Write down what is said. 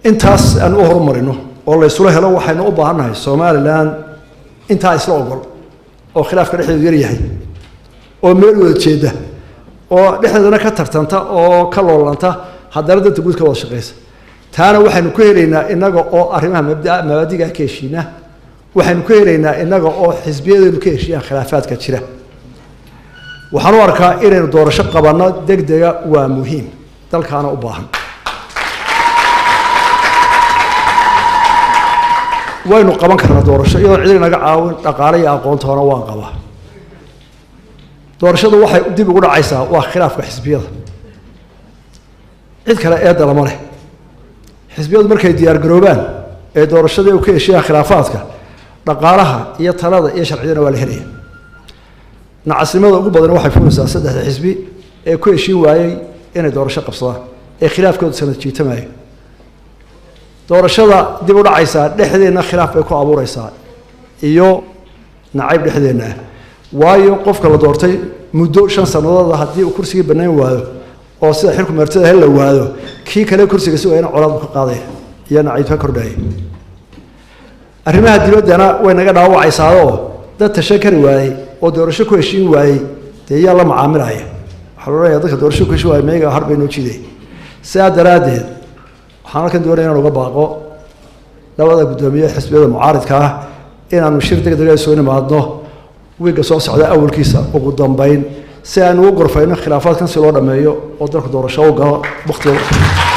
Intaas aan u horumarino oo la ysula helo, waxaynu u baahannahay Somalilan intaa isla ogol oo khilaafka dhexdeedu yar yahay oo meel wada jeeda oo dhexdeedana ka tartanta oo ka loolanta, haddana danta guud ka wada shaqeysa. Taana waxaynu ku helaynaa innaga oo arrimaha mabda mabaadiga ka heshiina. Waxaynu ku helaynaa innaga oo xisbiyadeenu ka heshiiyaan khilaafaadka jira. Waxaan u arkaa inaynu doorasho qabanno degdega waa muhiim, dalkaana u baahan. Waynu qaban karnaa doorasho iyadoon cid inaga caawin, dhaqaale iyo aqoontoona waan qabaa. Doorashadu waxay dib ugu dhacaysaa waa khilaafka xisbiyada, cid kale eedda lama leh. Xisbiyadu markay diyaar garoobaan ee doorashadii u ka heshiiyaan khilaafaadka, dhaqaalaha iyo talada iyo sharciyadana waa la helaya. Nacasnimada ugu badan waxay fulaysaa saddexda xisbi ee ku heshiin waayey inay doorasho qabsadaan ee khilaafkoodu sanad jiitamayo. Doorashada dib u dhacaysaa dhexdeenna khilaaf bay ku abuureysaa iyo nacayb dhexdeenna ah, waayo qofka la doortay muddo 5 sanadooda haddii uu kursigii banayn waayo oo sida xilku martida hel la waayo, kii kale kursiga sugayana colaad buu ka qaadaya iyo nacayb ka kordhaya. Arrimaha dibaddana way naga dhaawacaysaayoo dad tashan kari waayey oo doorasho ku heshiin waayey dee yaa la macaamilaya? Waxaa la odhanaya dadka doorasho ku heshiin waayey meega har bay noo jiiday. Sidaa daraaddeed waxaan halkan doonaya inaan uga baaqo labada guddoomiye xisbiyada mucaaridka ah inaanu shir deg dega soo nimaadno wiigga soo socda awalkiisa ugu dambeyn, si aanu u gorfayno khilaafaadkan si loo dhameeyo oo dalku doorasho u galo waqtiga.